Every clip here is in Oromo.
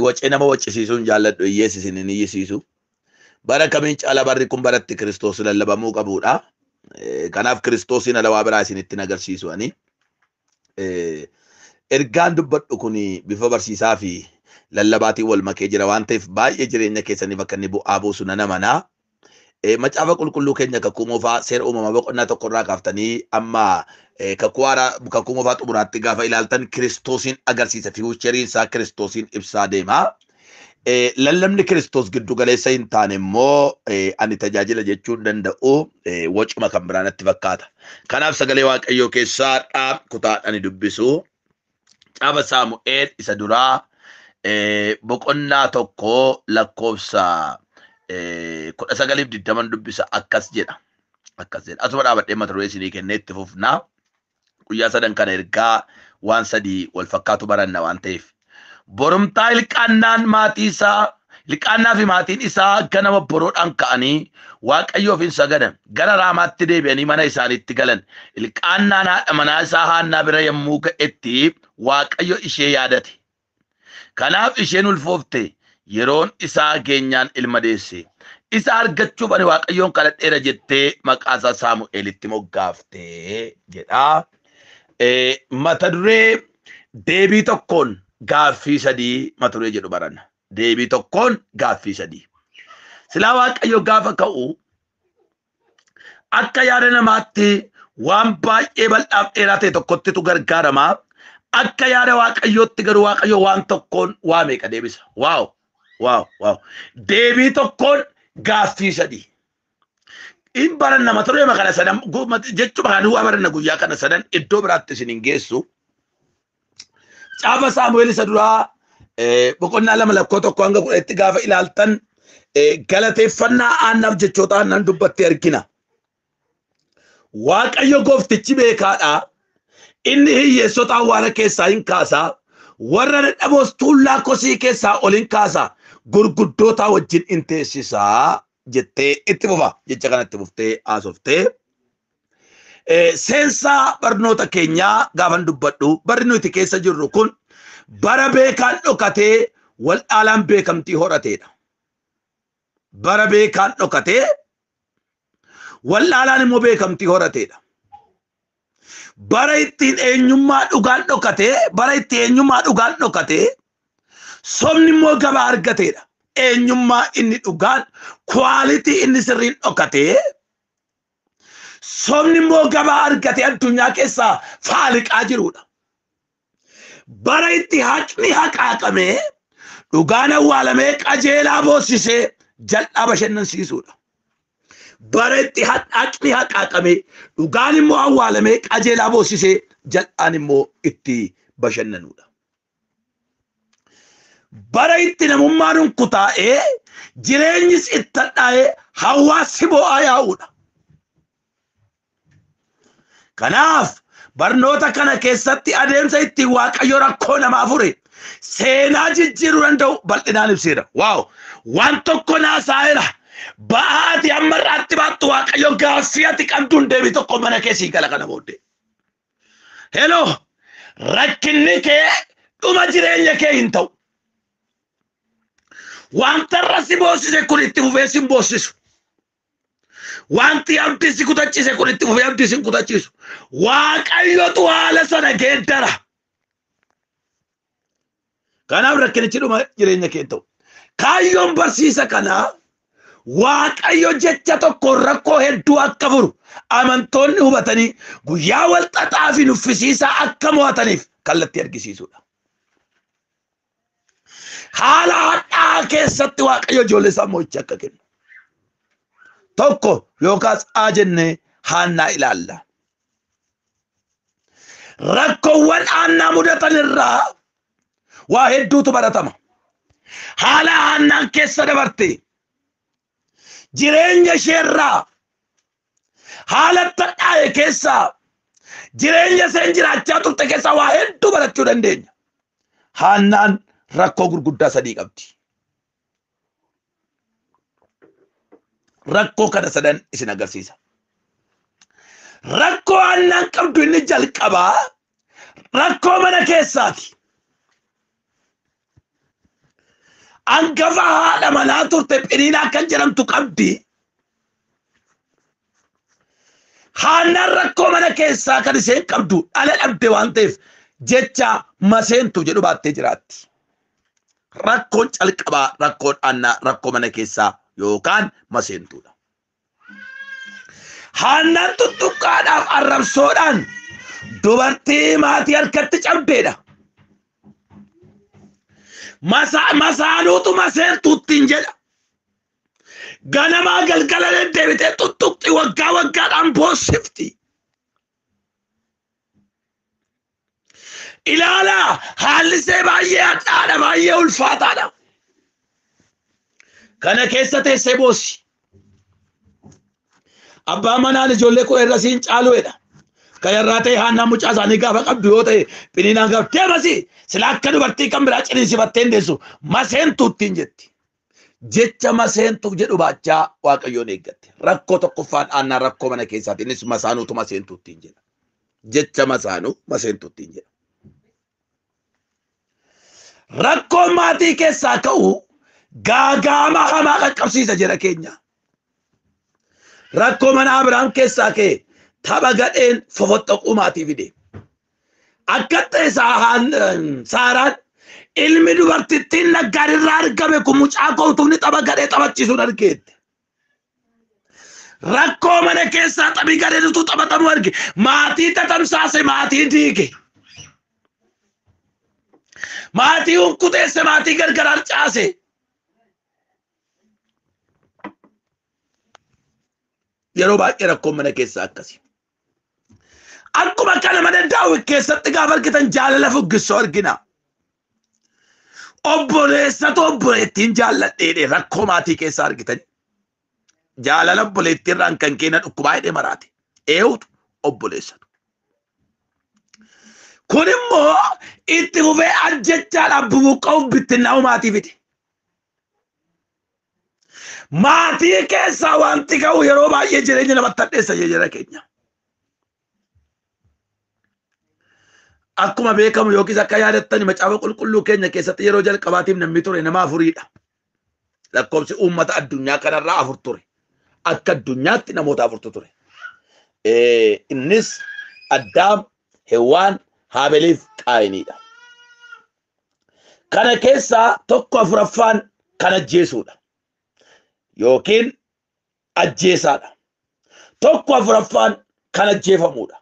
Wacee nama waccisiisuu hin jaalladhu, hiyyeessi isin hin iyyisiisu. Bara kamiin caala barri kun baratti Kiristoos lallabamuu qabudha. Kanaaf Kiristoosiin ala waa biraa isinitti hin agarsiisu ani. Ergaan dubbadhu kun bifa barsiisaa fi lallabaatiin wal makee jira waan ta'eef baay'ee jireenya keessaniif akka inni bu'aa buusu nan amana. Macaafa qulqulluu keenya Kakuu Moofaa Seera Uumamaa boqonnaa 1 irraa kaaftanii amma Kakuu Haaraa Kakuu Moofaa xumuraatti gaafa ilaaltan Kiristoosiin agarsiisa. Fiwucheriin isaa Kiristoosiin ibsaa deema. Lallabni Kiristoos giddu galeessa hin taane immoo ani tajaajila jechuu hin danda'u, wacuma kan biraa natti fakkaata. Kanaaf sagalee Waaqayyoo keessaa har'a kutaa ani dubbisu Caafa Saamu'eel isa duraa boqonnaa 1 lakkoofsa 19 20 dubbisa, akkas jedha. Akkas jedha. Asuma dhaabadhee mata duree isinii kennee itti fufna. Guyyaa sadan kana ergaa waan sadii wal fakkaatu baranna waan ta'eef. Borumtaa Ilqaannaan maatii isaa Ilqaannaa fi maatiin isaa ganama boroodhaan ka'anii Waaqayyoof hin sagadan. Gara Raamaatti deebi'anii mana isaaniitti galan. Ilqaannaan haadha manaa isaa Haannaa bira yommuu ga'etti Waaqayyo ishee yaadate. Kanaaf isheen ulfoofte, yeroon isaa geenyaan ilma deesse. Isa argachuuf ani Waaqayyoon kadhadheera jettee maqaa isaa Saamu'eelitti moggaafte jedha. Mata duree deebii tokkoon gaaffii sadii mata duree jedhu baranna. Deebii tokkoon gaaffii sadii. Silaa Waaqayyo gaafa ka'u akka yaada namaatti waan baay'ee bal'aaf dheeraa ta'e tokkottitu gargaarama. Akka yaada Waaqayyootti garuu Waaqayyo waan tokkoon waa meeqa deebisa. Waaw! Waaw! Waaw! Deebii tokkoon gaaffii sadii. In baranna mata duree kana sadan jechuma kana duwwaa baranna guyyaa kana sadan, iddoo biraatti isin hin geessu. Caafa Saamu'eel isa duraa boqonnaa 2 lakkoo 1 hanga 10tti gaafa ilaaltan galateeffannaa Aannaaf jechoota Aannaan dubbatte argina. Waaqayyo gooftichi beekaadha. Inni hiyyeessota awwaara keessaa hin kaasa. Warra dadhaboos tuullaa kosii keessaa ol hin kaasa. Gurguddootaa wajjin in teessisa jettee itti fufa. Jecha kana itti fuftee haasoftee. Seensaa barnoota keenyaa gaafan dubbadhu, barri nuti keessa jirru kun bara beekaan dhokatee waldhaalaan beekamtii horateedha. Bara beekaan dhokatee waldhaalaan immoo beekamtii horateedha. Bara ittiin eenyummaa dhugaan dhokatee, bara itti eenyummaa dhugaan dhokatee sobni immoo gabaa argateedha. Eenyummaa inni dhugaan, quality inni sirriin dhokatee sobni immoo gabaa argatee addunyaa keessaa faaliqaa jirudha. Bara itti haqni haqaaqamee, dhugaan awwaalamee, qajeelaa boossisee jal'aa bashannansiisuudha. Bara itti haqni haqaaqamee, dhugaan immoo awwaalamee, qajeelaa boossisee jal'aan immoo itti bashannanuudha. Bara itti namummaan hunkutaa'ee, jireenyis itti hadhaa'ee, hawaasni boo'aa yaa'uudha. Kanaaf barnoota kana keessatti adeemsa ittiin Waaqayyo rakkoo namaa fure, seenaa jijjiiruu danda'u bal'inaan ibseera. Waaw! Waan tokko naasaa'eera. Ba'aa ati amma irraatti baattu Waaqayyo gaaffii ati qabduun deebii tokko mana kee sii gala kana booddee. Hello! Rakkinni kee dhuma jireenya kee hin ta'u. Wanta irra si boossise kun itti fufee si hin boossisu. Wanti abdii si kutachiise kun itti fufee abdii si hin kutachiisu. Waaqayyotu haala sana geeddara. Kanaaf rakkinichi dhuma jireenya kee hin ta'u. Kaayyoon barsiisa kanaa Waaqayyo jecha tokkoon rakkoo hedduu akka furu amantoonni hubatanii guyyaa wal xaxaa fi nuffisiisaa akka mo'ataniif kallattii argisiisuudha. Haala hadhaa'aa keessatti Waaqayyo ijoollee isaa mo'icha akka kennu. Tokko yookaas A jennee Haannaa ilaalla. Rakkoowwan Haannaa mudatan irraa waa hedduutu baratama. Haala Haannaan keessa dabarte, jireenya isheerraa, haala hadhaa'e keessaa, jireenya isheen jiraachaa turte keessaa waa hedduu barachuu dandeenya. Haannaan rakkoo gurguddaa sadii qabdi. Rakkoo kana sadan isin agarsiisa. Rakkoo Haannaan qabdu inni jalqabaa rakkoo mana keessaati. Angafa haadha manaa turte Phiniinaa kan jedhamtu qabdi. Haannaan rakkoo mana keessaa kan isheen qabdu dhala dhabde waan ta'eef jecha maseentu jedhu baattee jiraatti. Rakkoon calqabaa rakkoon Haannaa rakkoo mana keessaa yookaan maseentuudha. Haannaan tuttuqqaadhaaf arrabsoodhaan dubartii maatii harkatti cabdeedha. Masaanuutu maseentuuttiin jedha. Ganamaa galgala deddeebitee tuttuqxi waggaa waggaadhaan boossifti. Ilaalaa haalli ishee baay'ee hadhaadha, baay'ee ulfaataadha. Kana keessa teessee boossi. Abbaan manaan ijoollee koo irra siin caaluudha. Kan irraa ta'e Haannaan mucaa isaanii gaafa qabdu yoo ta'e Phiniinaan gaafa deemasi sila akka dubartii kan biraa ciniinsifattee hin deessu maseentuuttiin jetti. Jecha maseentuuf jedhu baachaa Waaqayyoon eeggatte. Rakkoo tokkoffaan Haannaan rakkoo mana keessaati. Innis masaanuutu maseentuuttiin jedha. Jecha masaanuu maseentuuttiin jedha. Rakkoon maatii keessaa ka'u gaagaama hamaa qaqqabsiisa jedha keenya. Rakkoo mana Abiraam keessaa ka'e tapha gadheen fofoxoquu maatii fide. Akka ta'e Saaraan ilmi dubartittiin naggaan irraa argame kun mucaa koo utuu inni tapha gadhee taphachiisuun argeette. Rakkoo mana keessaa taphii gadheen utuu taphatamu arge. Maatii tatamsaase, maatii diige. Maatii hunkuteesse, maatii gargar harcaase. Yeroo baay'ee rakkoon mana keessaa akkasi. Akkuma kana mana Daawit keessatti gaafa argitan jaalala fuggissoo argina. Obboleessatu obboleettiin jaalladheedhe rakkoo maatii keessaa argitan. Jaalala obboleettii irraan kan keenya dhukkubaa hidhee maraate. Eewutu obboleessatu. Kun immoo itti fufee ajjechaadhaaf bubuqqa'uuf bittinnaa'uu maatii fide. Maatii keessaa wanti ka'u yeroo baay'ee jireenya namatti hadheessa jira keenya. Akkuma beekamu yookiis akka yaadattani macaafa qulqulluu keenya keessatti yeroo jalqabaatiif namni ture nama afuriidha. Lakkoofsi uummata addunyaa kanarraa 4 ture. Akka addunyaatti namoota 4 ture. Innis Addaam, Hewwaan, Haabeliif Qaayiniidha. Kana keessaa tokko afuraffaan kan ajjeesuudha. Yookiin ajjeesaadha. Tokko afuraffaan kan ajjeefamuudha.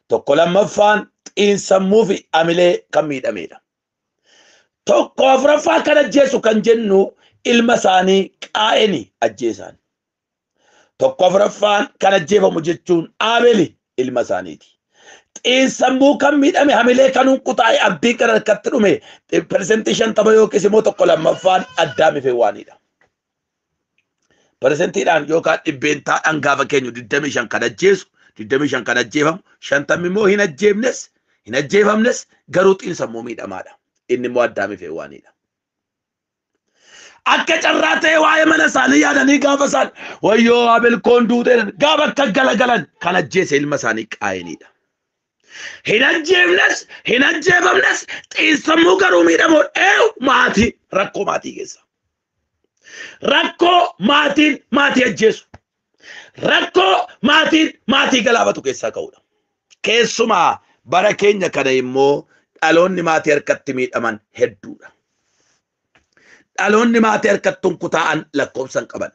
Tokko lammaffaan xiinsammuu fi amilee kan miidhameedha. Tokko afuraffaa kan ajjeesu kan jennu ilma isaanii Qaa'eni ajjeesaan. Tokko afuraffaan kan ajjeefamu jechuun Aabeli ilma isaaniiti. Xiinsammuu kan miidhame hamilee kan hunqutaa'e abdiin kan harkatti dhume 50% yookiis immoo tokko lammaffaan Addaamii fi Hewwaanidha. Persentiidhaan yookaan dhibbeentaadhaan gaafa keenyu 25 kan ajjeesu, 25 kan ajjeefamu, 50 immoo hin ajjeefnes, hin ajjeefamnes garuu xiinsammuu miidhamaadha. Inni immoo Addaamii fi Hewwaanidha. Akka carraa ta'e waa'ee mana isaanii yaadanii gaafa isaan wayyoo Abel koon duutee gaafa akka galagalan kan ajjeese ilma isaanii Qaayiniidha. Hin ajjeefnes, hin ajjeefamnes, xiinsammuu garuu miidhamoo eewu maatii rakkoo maatii keessa. Rakkoo maatiin maatii ajjeesu. Rakkoo maatiin maatii galaafatu keessaa ka'uudha. Keessumaa bara keenya kana immoo dhaloonni maatii harkatti miidhaman hedduudha. Dhaloonni maatii harkatti hunkutaa'an lakkoofsa hin qaban.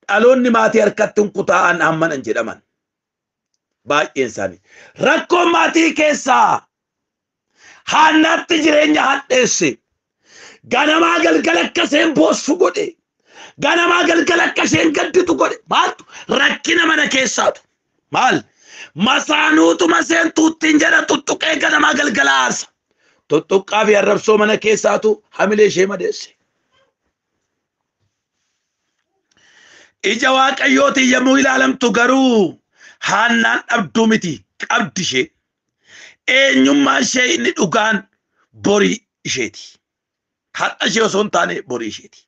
Dhaloonni maatii harkatti hunkutaa'an hamman hin jedhaman. Baay'een isaanii. Rakkoon maatii keessaa Haannaatti jireenya hadheesse. Ganamaa galgala akka isheen boossu godhe. Ganamaa galgala akka isheen gadditu godhe. Maaltu rakkina mana keessaatu? Maal? Masaanuutu maseentuuttiin jedha tuttuqee ganamaa galgala aarsa. Tuttuqqaa fi arrabsoo mana keessaatu hamilee ishee madeesse. Ija Waaqayyootiin yommuu ilaalamtu garuu Haannaan dhabduu miti, qabdi ishee. Eenyummaan ishee inni dhugaan borii isheeti. Har'a ishee osoo hin taane borii isheeti.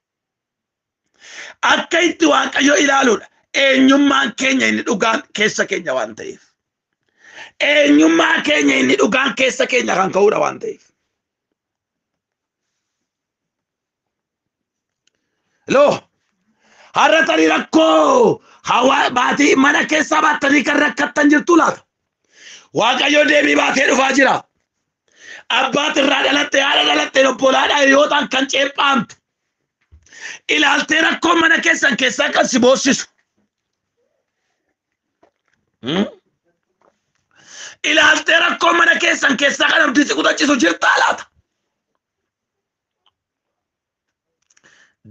Akka itti Waaqayyo ilaaluudha. Eenyummaan keenya inni dhugaan keessa keenya waan ta'eef. Eenyummaa keenya inni dhugaan keessa keenya kan ka'uudha waan ta'eef. Loo har'a tarii rakkoo hawaa maatii mana keessaa baattanii kan rakkattan jirtu laata? Waaqayyo deebii baatee dhufaa jira. Abbaat irraa dhalatte, haadha dhalatte, obbolaadhaa yoo ta'an kan ceephaamtu. Ilaaltee rakkoo mana keessan keessaa kan si boossisu. Ilaaltee rakkoo mana keessan keessaa kan abdii si kutachiisu jirtaa laata?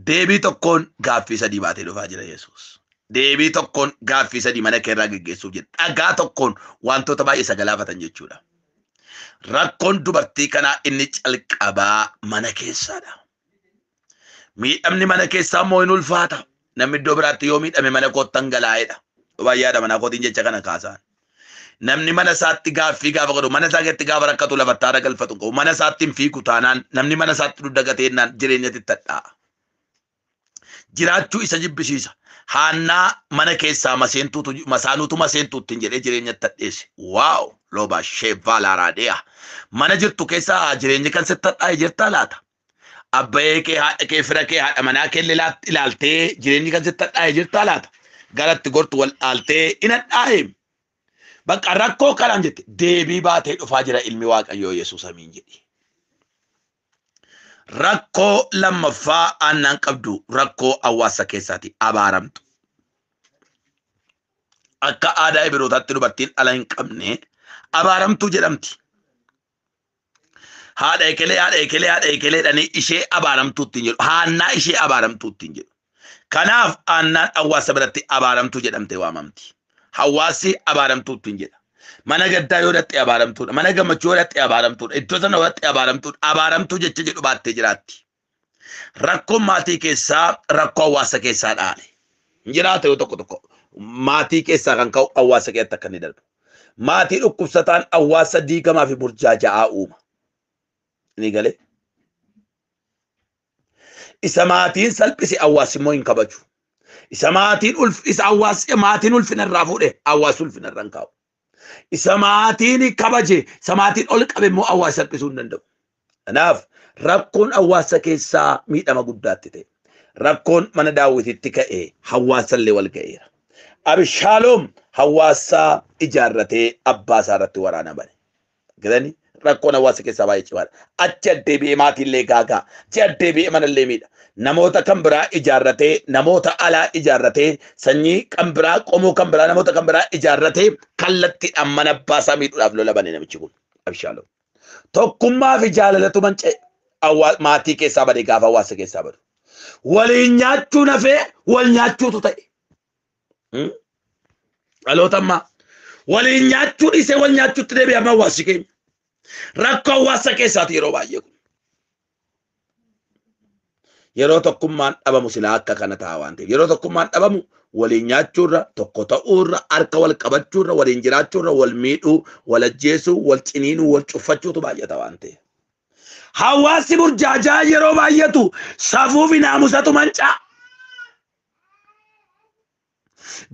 Deebii tokkoon gaaffii sadii baatee dhufaa jira Yesuus. Deebii tokkoon gaaffii sadii mana keerraa geggeessuuf jira. Dhagaa tokkoon wantoota baay'ee isa galaafatan jechuudha. Rakkoon dubartii kanaa inni calqabaa mana keessaadha. Miidhamni mana keessaa immoo hin ulfaata. Namni iddoo biraatti yoo miidhame mana koottan galaa'edha. Baay'aadha mana kootiin jecha kana kaasaan. Namni mana isaatti gaaffii gaafa godhu, mana isaa keessatti gaafa rakkatu lafatta haara galfatu hin qabu. Mana isaatti hin fiigu taanaan namni mana isaatti dugda gateennaan jireenyatti tadhaa'a. Jiraachuu isa jibbisiisa. Haannaa mana keessaa maseentuutu masaanuutu maseentuutti hin jedhee jireenyatti tadheesse. Waaw! Looba sheevaa laaraadhee'a. Mana jirtu keessaa jireenyi kan sitti hadhaa'e jirtaa laata? Abbayee kee, haadha kee, fira kee, haadha manaa kee illee ilaaltee jireenyi kan sitti hadhaa'e jirtaa laata? Garatti gortu wal dhaaltee in hadhaa'e. Bakka rakkoo kanaan jette deebii baatee dhufaa jira ilmi Waaqayyoo Yesuus amiin jedhi. Rakkoo lammaffaa aannan qabdu rakkoo hawaasa keessaati abaaramtu. Akka aadaa Ibrootaatti dubartiin dhala hin qabne abaaramtuu jedhamti. Haadha ekelee haadha ekelee haadha ekelee dhanii ishee abaaramtuu ittiin jedhu. Haannaa ishee abaaramtuu ittiin jedhu. Kanaaf aannaan hawaasa biratti abaaramtuu jedhamtee waamamti. Hawaasi abaaramtuu ittiin jedha. Mana gaddaa yoo dhatte abaaramtuudha. Mana gammachuu yoo dhatte abaaramtuudha. Iddoo sana yoo dhatte abaaramtuudha. Abaaramtuu jecha jedhu baattee jiraatti. Rakkoon maatii keessaa rakkoo hawaasa keessaa dhaale. Hin jiraata yoo tokko tokko. Maatii keessaa kan ka'u hawaasa keessatti akka inni darbu. Maatii dhukkubsataan hawaasa diigamaa fi burjaaja'aa uuma. Ni galee. Isa maatiin salphise hawaasi immoo hin kabaju. Isa maatiin ulf isa hawaasi maatiin ulfina irraa fuudhe hawaasi ulfina irra hin kaa'u. Isa maatiin kabaje isa maatiin ol qabe immoo hawaasi salphisuu hin danda'u. Kanaaf rakkoon hawaasa keessaa miidhama guddaatti ta'e. Rakkoon mana Daawititti ka'e hawaasa illee wal ga'eera. Abishaaloom hawaasa ijaarratee abbaa isaa irratti waraana bane. Galani rakkoon hawaasa keessaa baay'ee cimaadha. Achi addeebi'ee maatiillee gaagaa, achi addeebi'ee manallee miidha. Namoota kan biraa ijaarratee, namoota alaa ijaarratee, sanyii kan biraa, qomoo kan biraa, namoota kan biraa ijaarratee kallattiidhaan mana abbaa isaa miidhuudhaaf lola bane namichi kun Abishaaloom. Tokkummaa fi jaalalatu manca'e maatii keessaa bade gaafa hawaasa keessaa badu. Waliin nyaachuun hafee wal nyaachuutu ta'e. Dhaloota ammaa waliin nyaachuu dhiisee wal nyaachuutti deebi'e amma hawaasi keenya. Rakkoo hawaasa keessaati yeroo baay'ee kun. Yeroo tokkummaan dhabamu silaa akka kana ta'a waan ta'eef. Yeroo tokkummaan dhabamu waliin nyaachuurra, tokko ta'uurra, harka wal qabachuurra, waliin jiraachuurra, wal miidhuu, wal ajjeesuu, wal ciniinuu, wal cuffachuutu baay'ata waan ta'eef. Hawaasi burjaajaa yeroo baay'atu safuu fi naamusatu manca'a.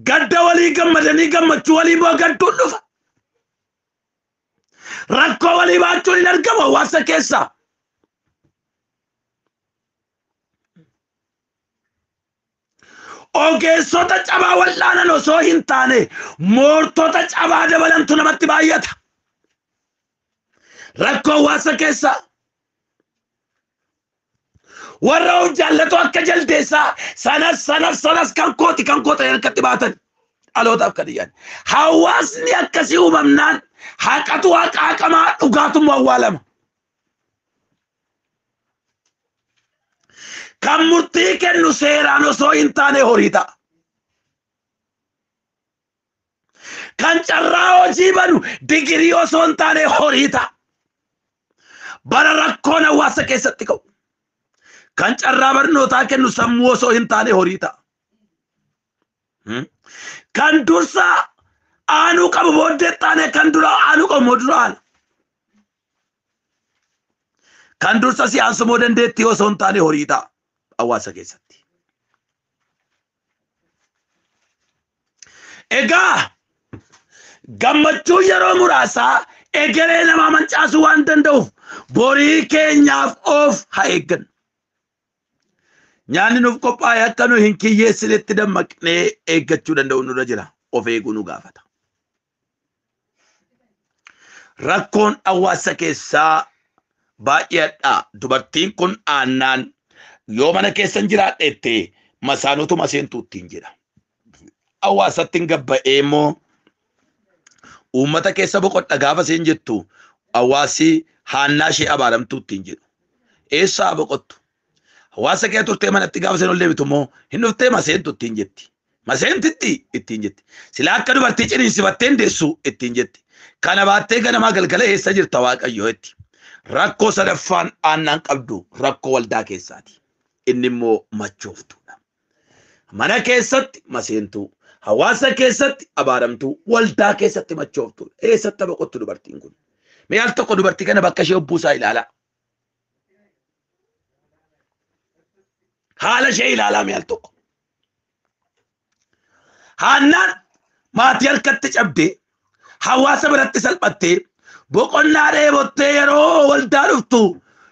Gadda walii gammadanii gammachuu walii immoo gadduun dhufa. Rakkoo walii baachuun hin argamu hawaasa keessaa. Ogeessota cabaa wal'aanan osoo hin taane moortota cabaa dabalantu namatti baay'ata. Rakkoo hawaasa keessaa. Warra of jaallatu akka jaldeessaa sanas sanas sanas kan kooti kan koota harkatti baatan dhalootaaf kan iyyan. Hawaasni akkasii uumamnaan haqatu haqa haqamaa dhugaatu immoo awwaalama. Kan murtii kennu seeraan osoo hin taane horii ta'a. Kan carraa hojii banu digirii osoo hin taane horii ta'a. Bara rakkoon hawaasa keessatti ka'u. Kan carraa barnootaa kennu sammuu osoo hin taane horii ta'a. Kan dursa aanuu qabu booddee taane kan dura aanuu qabu immoo dura aana. Kan dursa siyaasa immoo dandeettii osoo hin taane horii ta'a hawaasa keessatti. Egaa gammachuu yeroo muraasaa egeree namaa mancaasuu waan danda'uuf borii keenyaaf of haa eeggannu. Nyaanni nuuf qophaa'e akka nu hin kiyyeessinetti dammaqnee eeggachuu danda'u nurra jira. Of eeguu nu gaafata. Rakkoon hawaasa keessaa baay'eedha. Dubartiin kun Aannaan yoo mana keessan jiraadheette masaanutu maseentuu ittiin jedha. Hawaasatti hin gabba'ee immoo uummata keessa boqodha gaafa isheen jettu hawaasi haannaa ishee abaaramtuu ittiin jedhu. Eessaa boqottu? Hawaasa kee turtee manatti gaafa isheen ol deebitu immoo hin dhuftee maseentu ittiin jetti. Maseentitti ittiin jetti. Silaa akka dubartii ciniinsifattee hin deessu ittiin jetti. Kana baattee ganamaa galgala eessa jirta Waaqayyoo itti. Rakkoo sadaffaan Aannaan qabdu rakkoo waldaa keessaati. Inni immoo machooftuudha. Mana keessatti maseentuu, hawaasa keessatti abaaramtuu, waldaa keessatti machooftuudha. Eessatti boqottu dubartiin kun? Mee al tokko dubartii kana bakka ishee obbuusaa ilaalaa. Haala ishee ilaalaa mee al tokko. Haannaan maatii harkatti cabdee, hawaasa biratti salphattee, boqonnaa dheebottee yeroo waldaa dhuftu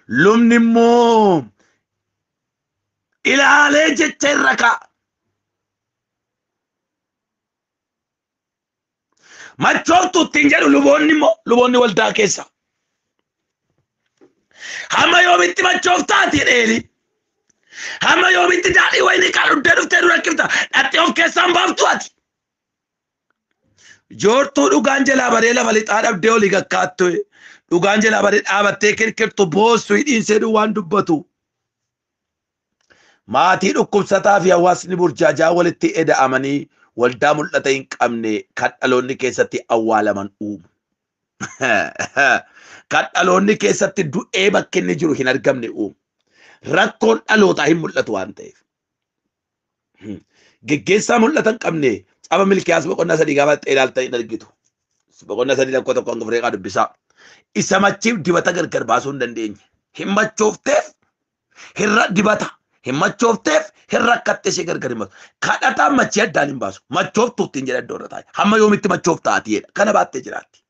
lubni immoo ilaalee jecha irra kaa'a. Machooftu ittiin jedhu luboonni immoo luboonni waldaa keessa. Hamma yoomitti machooftaati jedheeni. Hamma yoomitti daadhii wayinii kaan dhuddee dhuftee nu rakkifta. Dhattee of keessaan baaftu ati. Joortuu dhugaan jalaa badee lafa lixaa dhabdee olii gakkaattu. Dhugaan jalaa badee dhaabattee kirkirtu boossu hidhiin seeduu waan dubbatu. Maatii dhukkubsataa fi hawaasni burjaajaa walitti eda'amanii waldaa mul'ata hin qabne kan dhaloonni keessatti awwaalaman uumu. Kan dhaloonni keessatti du'ee bakki inni jiru hin argamne uumu. Rakkoon dhalootaa hin mul'atu waan ta'eef. Geggeessaa mul'ata hin qabne caba Milkiyaas boqonnaa 3 gaafa ilaaltan hin argitu. Boqonnaa 3 lakkoo 1 hanga 4 dubbisaa. Isa machiif dibata gargar baasuu hin dandeenye. Hin machoofteef hirra dibata. Hin machoofteef hin rakkatte ishee gargar hin baasu. Kadhataan machii addaan hin baasu. Machooftuu ittiin jedha iddoo irra taa'e. Hamma yoomitti machooftaa ati jedha. Kana baattee jiraatti.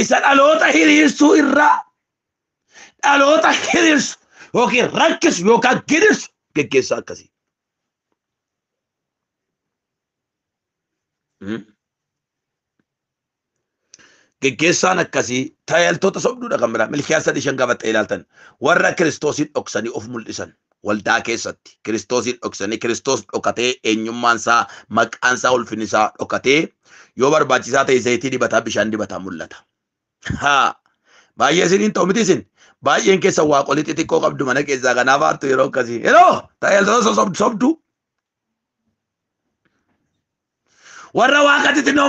Isa dhaloota hiriirsuu irraa dhaloota hiriirsu yookiin rakkisu yookaan gidirsu geggeessaa akkasii. Geggeessaan akkasii tajaajiltoota sobduudha kan biraa. Milkiyaas 3:5 gaafa ta'e ilaaltan warra Kiristoosiin dhoksanii of mul'isan waldaa keessatti Kiristoosiin dhoksanii Kiristoos dhokatee eenyummaan isaa maqaan isaa ulfinni isaa dhokatee yoo barbaachisaa ta'e zayitii dibataa bishaan dibataa mul'ata. Haa baay'ee isiniin ta'u miti isin baay'een keessa waaqolii xixiqqoo qabdu mana keessaa kanaaf aartu yeroo akkasii yeroo tajaajiltoota sobduu warra waaqa xixinnoo